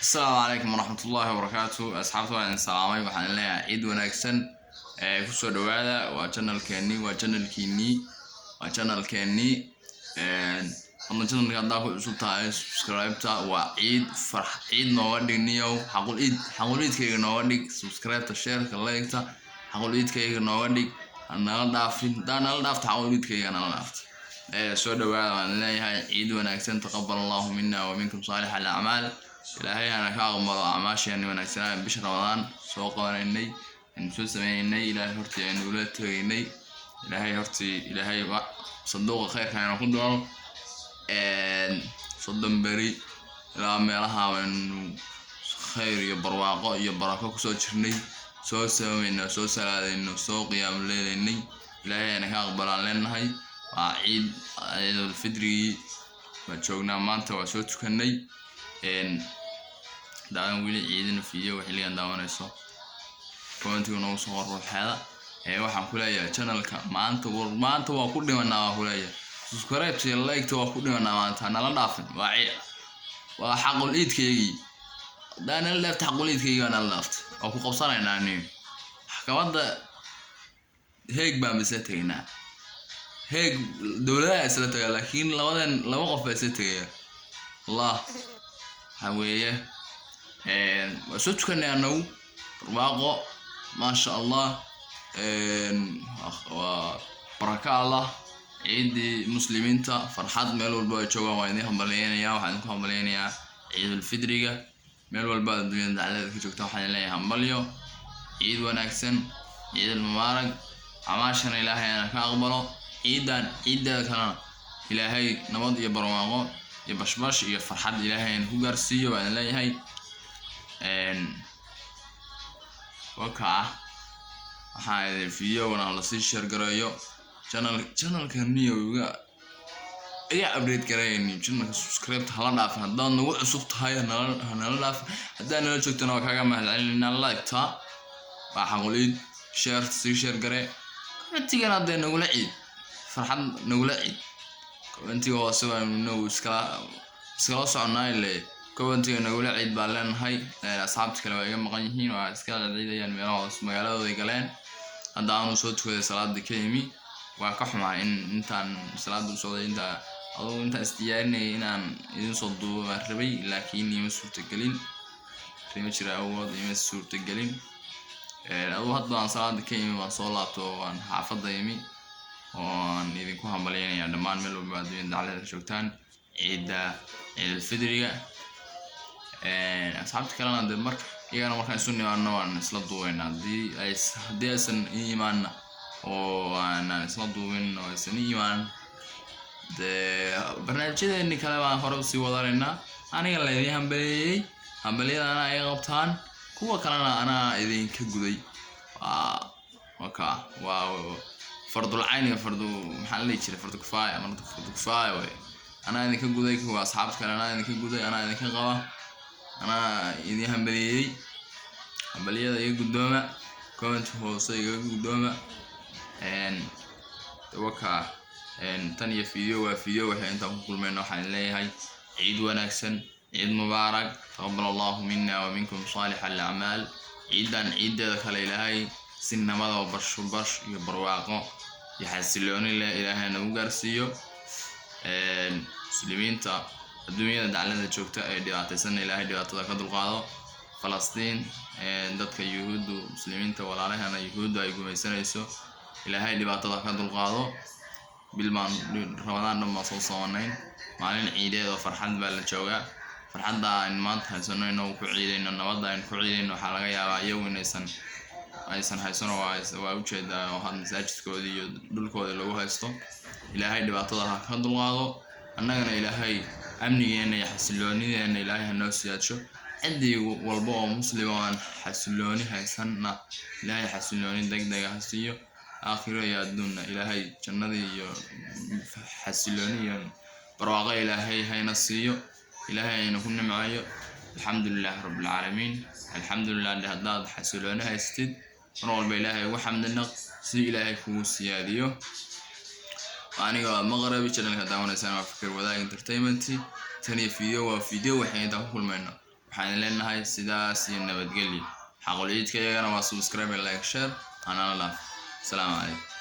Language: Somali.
Asalaamu calaykum waraxmatullaahi wabarakaatu. Asxaabta, waan idin salaamay. Waxaan leeyahay ciid wanaagsan ee kusoo dhawaada. Waa channelkeenii, waa channelkiinii, waa channelkeenii. Fadlan, channelka haddaa ku cusub tahay, subscribe-ta. Waa ciid farx, ciid nooga dhig niyow. Xaqul ciid, xaqul ciidkayga nooga dhig. Subscribe-ta, share-ka, like-ta, xaqul ciidkayga nooga dhig. Ha nala dhaafin. Haddaa nala dhaafta, xaqul ciidkayga nala dhaafta. Soo dhawaada, waan leeyahay ciid wanaagsan. Taqabal Allahu mina wa minkum saalix alacmaal. Ilaahay hana ka aqbalo acmaasheeni wanaagsanaa bisha Ramadaan soo qabanaynay, aynu soo sameynaynay, Ilaahay hortii aynu ula tegaynay. Ilaahay hortii, Ilaahay sanduuqa khayrka aynu ku daro. 30 beri ilaa meelaha baynu khayr iyo barwaaqo iyo barako kusoo jirnay, soo soomayno, soo salaadayno, soo qiyaam leelaynay. Ilaahay ayna ka aqbalaan leenahay. Waa ciid, ciidulfidrigii baan joognaa maanta, waa soo tukanay. Daadan weli ciidina fiiyo xilligan daawanayso, commentiga noogu soo qor ruuxeeda. Waxaan ku leeyahay channelka maanta, war maanta waa ku dhimanaa. Waan ku leeyahay subscribe iyo like-ta waa ku dhimanaa maanta, nala dhaafin. Waa ciid, waa xaqul ciidkaygii. Haddaa nala dhaafta, xaqul ciidkaygii waa nala dhaaftay, waa ku qabsanaynaa niyo. Maxkamadda Heeg baan isla tegaynaa. Heeg dowladaha isla taga, laakiin labadan laba qof baa isla tegaya. Allah, waxa weeye waa soo tukanay anagu, barwaaqo, maasha Allah, waa baraka Allah. Ciidii muslimiinta, farxad meel walba ay joogaan. Waa idin hambalyeynaya, waxaan idinku hambalyeynayaa ciidulfidriga. Meel walba adduunyada dacaladeeda ka joogta, waxaan leeyahay hambalyo, ciid wanaagsan, ciidul mubaarak. Acmaashana Ilaahay ana ka aqbalo. Ciidan ciideeda kalena Ilaahay nabad iyo barwaaqo iyo bashbash iyo farxad Ilaahay ayna ku gaarsiiyo baan leeyahay. Waka waxaa idin videogana lasii share gareeyo. Channelka niyo iga update gareeyni. Channelka subscribe hala dhaafin. Haddaad nagu cusub tahay, hanala dhaafin. Haddaad nala joogtana, waa kaaga mahadcelinayna. Like-ta waa xaqul, share, sii share garee. Commentigana haddee nagula ciid, farxad nagula ciid. Commentiga hoose baanu inagu iskala soconaa ile. Commentiga nagula ciid baan leenahay. Asxaabta kale waa iga maqan yihiin, waa iska ciidayaan, meelaha hoose magaaladooday galeen. Hadda aanu soo tukaday, salaada ka yimi. Waa ka xumaa in intaan salaada u socday, intaa adugu intaan isdiyaarinayay, inaan idin soo duubo baan rabay, laakiin ima suurtagelin. Arrimo jira awood ima suurtagelin. Adugu hadda aan salaada ka yimi, waan soo laabto, waan xaafadda yimi, oon idinku hambalyeynaya dhammaan meel walba adduunyada dacaladeeda ka joogtaan ciidda ciidulfidriga. Asxaabta kalena dee mar iyagana markaan isu nimaano waan isla duubaynaa. Haddii aysan ii imaanna oo aanan isla duubin oo aysan ii imaan, dee barnaamijyadeeni kale baan hore usii wadanaynaa. Aniga laydin hambaleeyey, hambalyada anaa iga qabtaan, kuwa kalena anaa idinka guday. Waa waka, waa fardul cayn iyo fardu, maxaa la dhihi jiray, fardu kifaaya ama fardu kifaaya wey. Anaa idinka guday kuwa asxaabta kale, anaa idinka guday, anaa idinka qaba, anaa idin hambaliyeeyey. Hambaliyada iga guddooma, comment hoose igaga guddooma. Waka tan iyo video waa video waxay intaan ku kulmayna, waxaan leeyahay ciid wanaagsan, ciid mubaarak. Taqabal Allahu mina wa minkum saalix alacmaal. Ciidan ciideeda kale Ilaahay si nabada oo bash bash iyo barwaaqo iyo xasilooni leh Ilaahay nagu gaarsiiyo. Muslimiinta adduunyada daclada joogta ee dhibaataysanna, Ilaahay dhibaatada ka dulqaado. Falastiin, dadka Yuhuuddu, muslimiinta walaalahana Yuhuuddu ay gumaysanayso, Ilaahay dhibaatada ka dulqaado. Bil baan Ramadaan dhan baan soo soomanayn, maalin ciideed oo farxad baa la joogaa. Farxadda aynu maanta haysano, inagu ku ciidayno, nabadda aynu ku ciidayno, waxaa laga yaabaa iyagu inaysan aysan haysan oo waa ujeedaa oo had masaajidkoodii iyo dhulkoodii lagu haysto. Ilaahay dhibaatada ha ka dulqaado. Annagana Ilaahay amnigeena iyo xasiloonideena Ilaahay ha noo siyaadsho. Ciddii walba oo Muslim oo aan xasilooni haysanna, Ilaahay xasilooni degdega ha siiyo. Aakhiro iyo adduunna Ilaahay jannadii iyo xasilooni iyo barwaaqo Ilaahay hayna siiyo, Ilaahay ayna ku nimceeyo. Alxamdu lilaahi rabbilcaalamiin, alxamdulilah dhe. Haddaad xasilooni haystid, mar walba Ilaahay ugu xamdi naq si Ilaahay kugu siyaadiyo. Aniga waa Maqrabi, channelka daawanaysaan waa Fikir Wadaag Entertainment. Tan iyo video waa video waxay intaan ku kulmayno, waxaan Waxaan leenahay sidaas iyo nabadgelyo. Xaqul ciidka iyagana waa subscribe, like, share, anala dhaaf. Asalaamu calaykum.